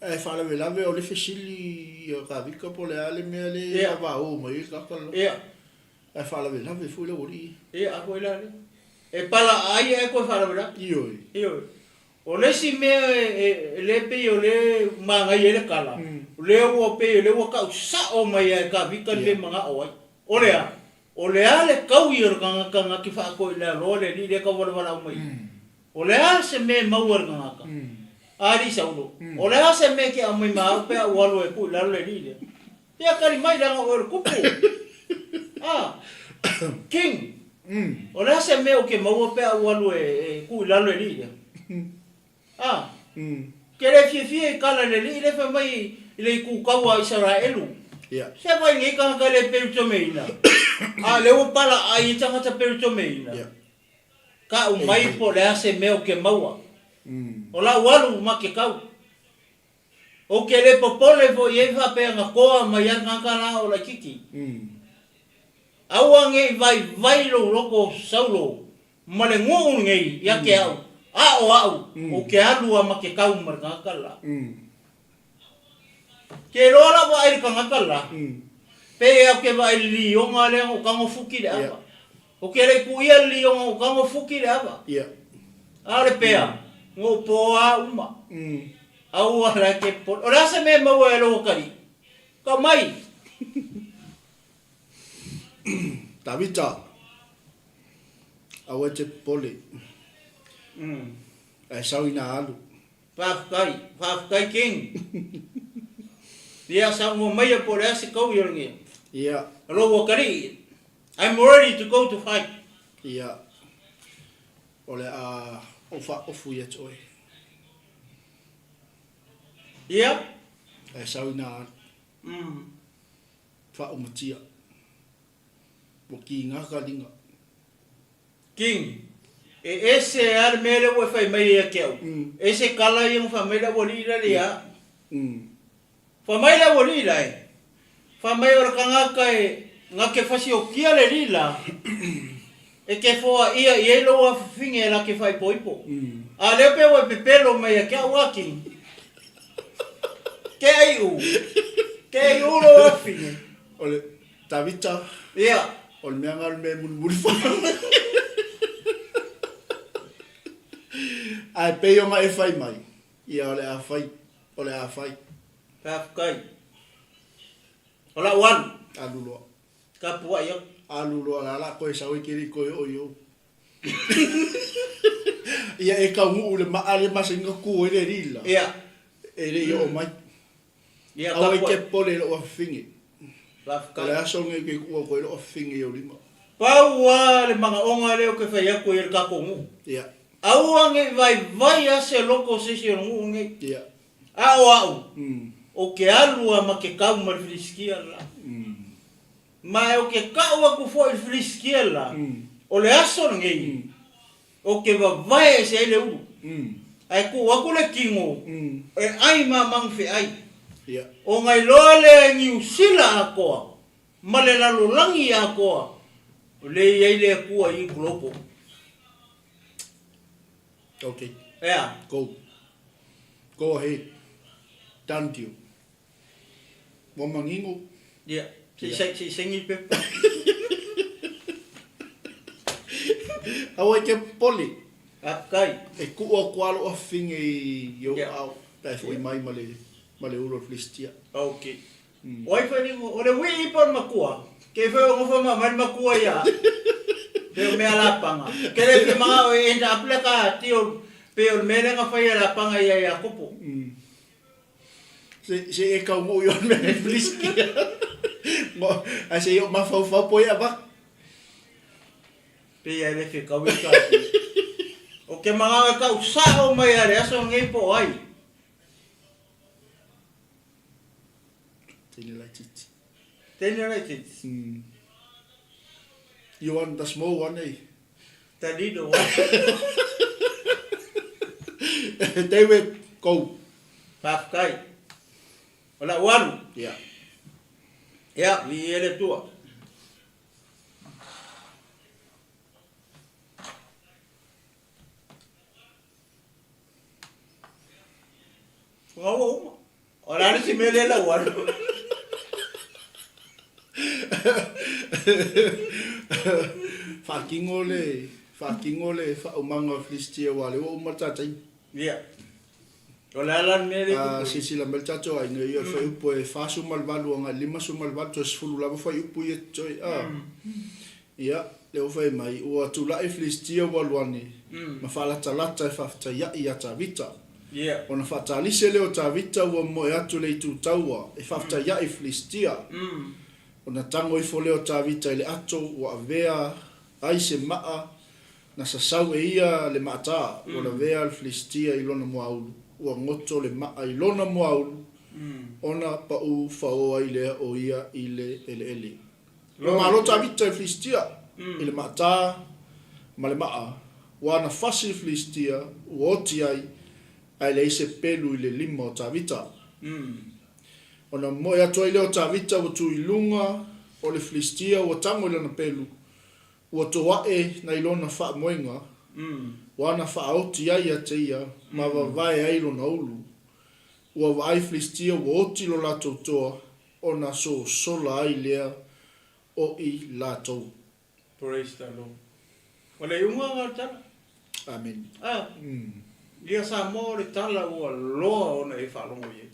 Ae faalavelave o le fesili ia Kavika po o le a le mea le Ia. vavao mai ai le tagata le la. Ia. Ae faalavelave foi le aualii. Ia, a foi la lea. E pala ai ae koe faalavelave. Ioe. Ioe. O le isi mea e, e, e le pei o le manaia ai le kala, o lea ua pei o lea ua tau sao mai lava e Kavika le mea e manao ai. O le a? O le a le taui o le tagata na te faatoilaloa le alii lea e tauvalavalau mai ai? O le a se mea e maua e le tagata? Alii Saulo, o le a se mea e te aumai ma au pe a ou alu e tuu i lalo le alii lea? Ia tali mai leaga o oe o le kupu. Ah, King, o le a se mea ou te maua pe a ou alu e tuu i lalo le alii lea? Ah, ke le fiafia i kala i le alii lea fai mai i le itu taua a Isaraelu. Se vai nei tagata le peritomeina. A lea ua palaai ai tagata peritomeina. Ka'u mai po o le a se mea ou te maua. O la'u alu ma ke kau. Ou te le popole foi i ai faapea na toa mai ai le tagata la o laitiiti. Aua ne i vaivai lou loto Saulo ma le nuu lenei ia te au, a o a'u, ou te alu a ma ke kau ma le tagata la. Ke iloa lau vaai i le tagata la, pei ou te vaai i le lioga lea na ou tago fuki i le ava. Ou te le i kuʻia le lioga na ou tago fuki i le ava. A o le pea, na ou pōā uma. Aua la e te popole. O le a se mea e maua e lou atalii? Kau mai! Tavita, aua e te popole. Ae sau ina alu. Faafetai, faafetai King. Ia saunoa maia po o le a se kaui o lenei. Ia. Lou atalii, I'm ready to go to fight. Ia. O le a ou faaofu ia te oe. Ia. Ae sau ina alu. Faaumatia. Ua kiga ka liga. King, E ese a le mea lea ua e fai mai ai ia te au. Ese kala ia na fai mai le aualii la le ia au. Fai mai le aualii la e, fai mai o le tagata e na te fasiokia le alii la, e te foaia i ai lou afafine e la te faaipoipo. A lea pe ua e pepelo mai ia te au a King. Ke ai u. Ke ai u lou afafine. O le Tavita. Ia. O le mea nga o le mea e mulimuli fa. Ae pei ona e fai mai, ia o le a fai, o le a fai. Faafetai. O lau alu. Alu loa. Tapuai atu. Alu loa, la la koe sau e ke le i koe oo i ou. Ia e taunuu i le maa lea masani ona tu ai le alii la. Ia. E le i oo mai. Ia, Aua e te popole i lou afafine. Faafetai. O le aso lenei ou te tuu atu ai lou afafine i ou lima. Pau lava le manaoga lea ou te fai atu ai i le tatou nuu. Ia. Aua ne i vaivai lava se loto o se isi o le nuu lenei. Ia. A o au, ou te alu lava ma te kau ma le Filisitia le la. Ma ou te kau atu foi i le Filisitia le la, o le aso lenei, ou te vavae ese ai le ulu. Ae tuu atu le tino e ai ma magufeai. Ona iloa lea e Niu Sila atoa ma le lalolagi atoa, o lea e i ai le Atua i Global. Okay. Ea. Go. Go ahead. Done deal. Ua manino. Ia, se i saini le pepa. Aua e te popole. Faafetai. E tuu atu lava lou afafine i ou aao pe a e foi mai ma le ulu o le Filistia. Ok. O ai foi o le uii po o le makua? Ke foi o nofo ma mai le makua ia. Pe o mea lapanga. Ke le fia manao e end up le ka ti o pe o le mea lea na fai e lapanga ia Iakopo. Se se e kau i o le mea Filistia. Mo ai se i o mafaufau po e avatu. Pe ia le fia kau i ka ti. O ke manao e kau sao mai a le aso nei po o ai. Teine laitiiti. Teine laitiiti. Mm. You want the small one, eh? The little one. David, go. Faafetai. O lau alu. Yeah. Ia, viia le Atua. Ua uma. O le a le isi mea lea lau alu? Faatino le, faatino le faaumaga o Filistia aua o lea ua uma le ta taimi. Ia. O le a la le mea lea e tupu ai? Silasila mai le tatou aiga ia, o le fuaiupu e 48 agai i le 58, toe 10 lava fuaiupu ia totoe. Ia, lea ua fai mai, ua tulai Filistia ua alu ane, ma faalatalata e faafetaiaʻi iā Tavita. Ona faatalise lea o Tavita ua moe atu le itu taua e faafetaiaʻi Filistia. Ona tago ifo lea o Tavita i le ato ua avea ai se maa na sasau e ia le maata, ua lavea le Filistia i lona muaulu, ua goto le maa i lona muaulu, ona paʻū faoa ai lea o ia i le eleele. Ua malo Tavita i Filistia i le maata ma le maa, ua ana fasi i Filistia, ua oti ai, ae leai se pelu i le lima o Tavita. Ona moe atu ai lea o Tavita ua tu i luga o le Filistia ua tago i lana pelu, ua toaʻe nai lona faamoega, ua ana faaoti ai ia te ia ma vavae ai lona ulu. Ua vaai Filistia ua oti lo latou toa, ona sosola ai lea o i latou. Praise the Lord. O le iuga o le tala. Amen. Ah. Ia Samoa o le tala ua loa ona e faalogo i ai.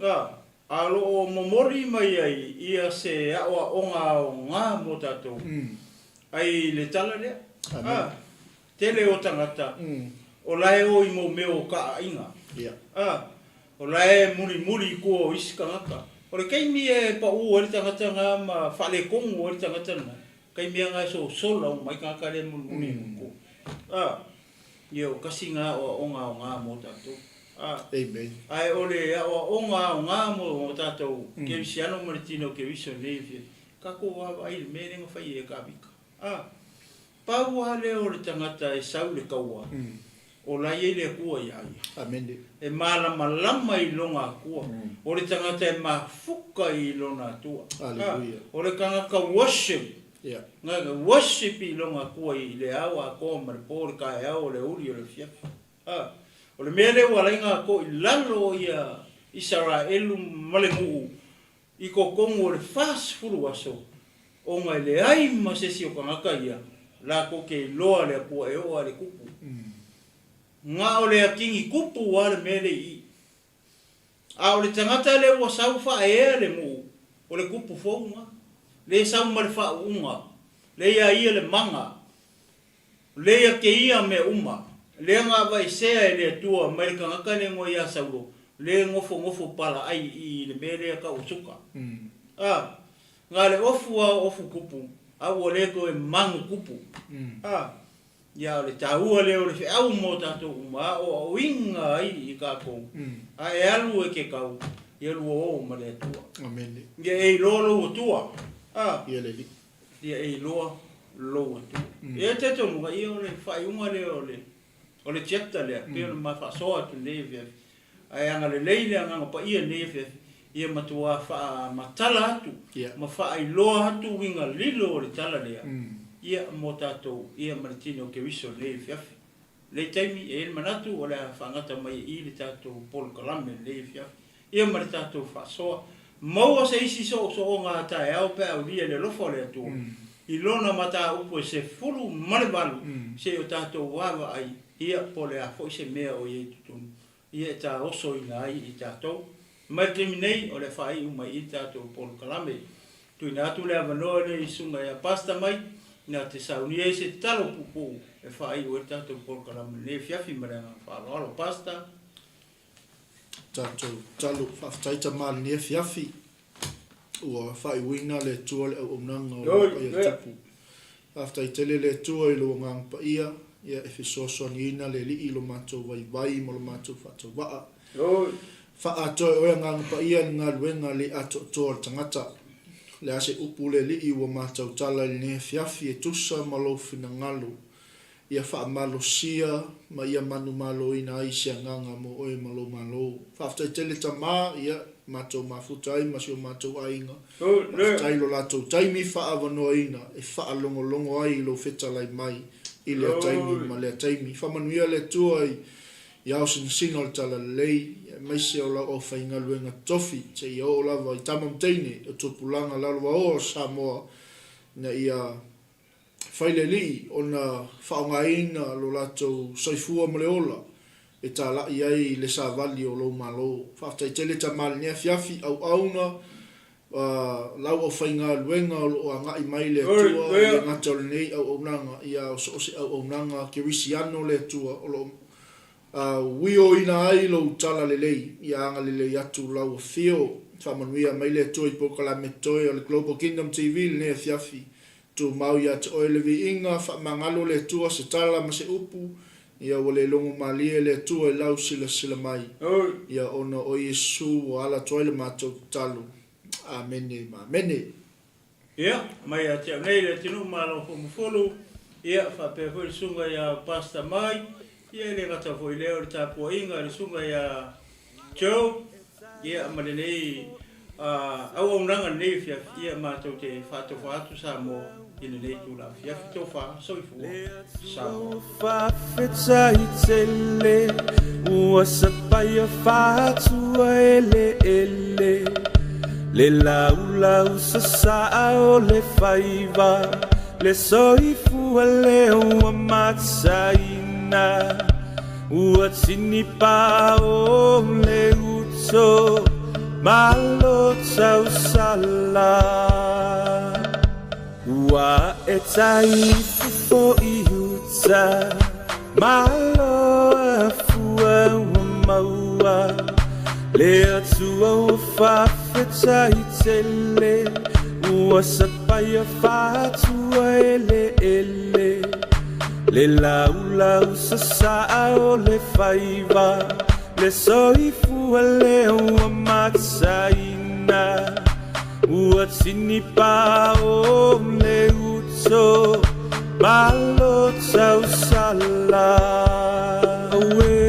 Ah, a o lo o momoli mai ai ia se aoaoga aoga mo tatou ai le tala lea. Amen. Ah, tele o tagata o la e o i mau mea o kaaiga. Ia. Ah, O la e mulimuli i tua o isi tagata. O le taimi e paʻū ai le tagata lena ma faaletonu ai le tagata lena, taimi lava lena e sosola uma ai tagata lea e mulimuli i tua. A, ia o kasi lena aoaoga aoga mo tatou. A, Amen. ae o le aoaoga aoga mo tatou Kerisiano ma le tino Keriso nei e fia, tatou vaavaai i le mea lea na fai e Tavita. A, Pau lava lea o le tagata e sau i le kaua, o la e i ai le Atua iā ia. Amene. E malamalama i lona Atua. O le tagata e mafuka i lona Atua. Aleluia. O le tagata worship. Nga worship i lona Atua i le ao atoa ma le po, le taeao, o le aoauli, o le afiafi. A O le mea lea ua ala ai ona to i lalo ia Isaraelu ma le nuu i totonu o le 40 aso, ona e leai ma se isi o tagata ia latou te iloa le Atua e oo lava i le tupu. Na o le atigi tupu lava le mea lea i i. A o le tagata lea ua sau faaea le nuu, o le tupu fou lena, lea e sau ma le faauuga, lea ia ia le maga, lea ia keia mea uma, lea na avaesea e le Atua mai le tagata lea igoa ia Saulo, lea e nofonofo palaai i i le mea lea tau o suka. A, na le ofu lava o ofu tupu, a ua le toe manu tupu. A. Ia, o le taua lea o le feau mo tatou uma, aoaoina ai i tatou, a e alu e ke kau, ia lua o ma le Atua. Amene. Ia e iloa lou Atua. A. Ia le Alii. Ia e iloa lou Atua. Ia e talitonuga, ia o le faaiuga lea o le, o le chapter lea, pei ona ma faasoa atu i lenei afiafi. Ae agalelei le Agaga Paia i lenei afiafi, ia matuā faamatala atu ma faailoa atu uiga lilo o le tala lea, ia, mo tatou, ia, ma le tino o Keriso i lenei afiafi. I lenei taimi, e i ai le manatu o le a faagata mai e i le tatou polokalame i lenei afiafi, ia ma le tatou faasoa. Maua se isi soosooga a taeao pe a aulia i le alofa o le Atua, i Lona mataupu e 18, se i o tatou vaavaai, ia, po o le a foi se mea o i ai i totonu, ia e taosoina ai i tatou. Mai le taimi nei, o le a faaiu mai i le tatou polokalame. Tuuina atu le avanoa i le Susuga ia Pastor Mike na te saunia ai se tatalo puupuu e faaiu ai le tatou polokalame i lenei afiafi ma le agaga faaaloalo. Pastor. Tatou tatalo. Faafetai tama i lenei afiafi. Ua faaiuina le Atua le auaunaga o lau paia tupu. Faafetai tele le Atua i lou Agaga Paia, ia e fesoasoaniina le Alii i lo matou vaivai ma lo matou faatauvaa. Faaatoa e oe Agaga Paia le galuega le atoatoa o le tagata. O le a se upu le Alii ua matou tala i lenei afiafi e tusa ma lou finagalo Ia faamalosia ma ia manumaloina ai se agaga mo oe ma lou Malo. Faafetai tele tama, ia, matou mafuta ai ma si o matou aiga. Faafetai i lo latou taimi faaavanoaina e faalogologo ai i lou fetalai mai i lea taimi ma lea taimi. Faamanuia le Atua i i ao sinasina o le Talalelei, aemaise o lau aufaigaluega totofi, seia oo lava i tama ma teine o tupulaga lalovaoa o Samoa, ina ia Fai le Alii ona faaaogaina lo latou soifua ma le ola e talai ai le savali o lou Malo. Faafetai tele tama lenei afiafi, auauna, lau aufaigaluega o lo o agai mai le Atua i le gata o lenei auaunaga, ia o so o se auaunaga kerisiano le Atua o lo o uioina ai lou talalelei, ia agalelei atu lau afio. Faamanuia mai le Atua i polokalame toe o le Global Kingdom TV lenei afiafi. Tumau ia te oe le viiga, faamagalo le Atua se tala ma se upu, ia ua le logo malie le Atua i lau silasila mai, ia ona o Iesu ua ala atu ai le matou tatalo. Amene ma amene. Ia, mai ia te au nei le atunuu Malo Fomufulu, ia, faapea foi le susuga ia Pastor Mai, ia e le gata foi i lea o le tapuaiga i le susuga ia Joe, Ia, ma lenei auaunaga lenei afiafi, ia matou te faatofa atu Samoa i lenei itula afiafi. Tofa, soifua Samoa. Faafetai tele ua sapaia faatua eleele le laulau sasaa o le faiva le soifua lea ua mataina. Ua tini pao le uto malo tausala. Ua e tai fofo i uta malo afua ua maua le Atua ua faafetai tele ua sapaia faatua eleele Le laulau sasaa o le faiva le soifua lea ua mataina Ua tini pao le uto malo tausala Auē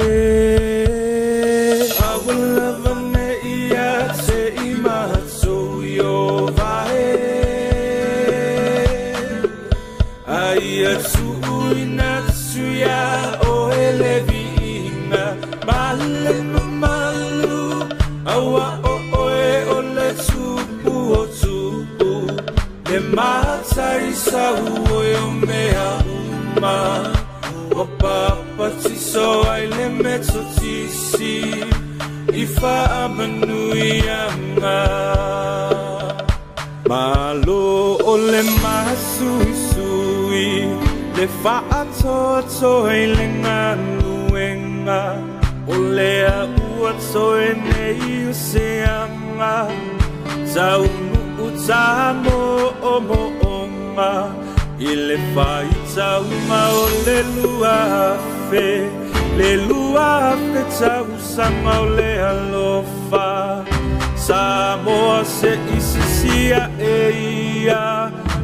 Aua lava ne i ia te i matou Ieova e. Aia tuuina atu iā oe le viiga ma le mamalu, Auā o oe o le Tupu o tupu, le Mataisauoi o mea uma, Ua papatiso ai le Metotisi i faamanuiaga. Malo o le masuisui, le faatoatoa i le galuega, O lea ua toe nei o se aga, Taunuu tamoomooga, I le faitauga o le 2000, Le 2000 tausaga o le alofa, Samoa se i sisia e ia,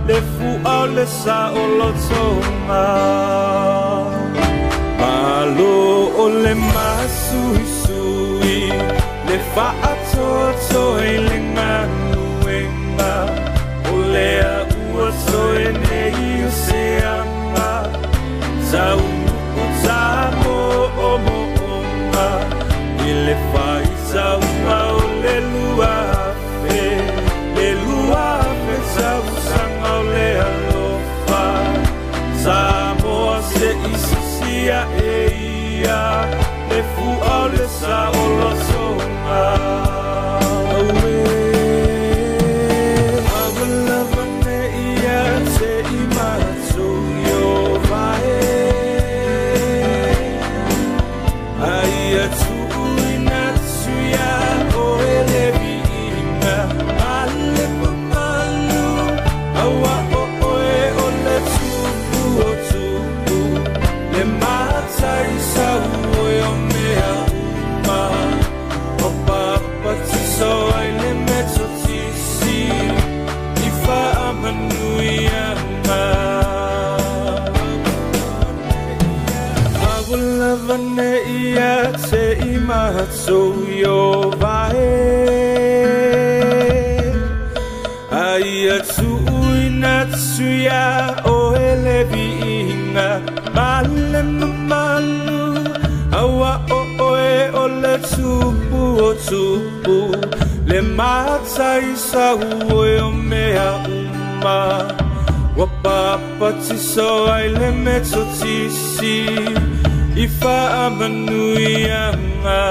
Le fua o le saolotoga. Malo o le masuisui, le faatoatoa i le galuega, O lea ua toe nei o se aga, Taunuu tamoomooga, I le faitauga o le 2000, Le 2000 tausaga o le alofa, Samoa se i sisia e ia, Le fua o le saolotoga. Auē, aua lava ne i ia te i matou Ieova e, A ia tuuina atu iā oe le viiga ma le mamalu, Auā o oe o le Tupu o tupu, Le Mataisauoi o mea uma, Ua papatiso ai le Metotisi i faamanuiaga. Aua lava ne i ia te i matou Ieova e, A ia tuuina atu iā oe le viiga ma le mamalu, Auā o oe o le Tupu o tupu, Le Mataisauoi o mea uma, Ua papatiso ai le Metotisi i faamanuiaga.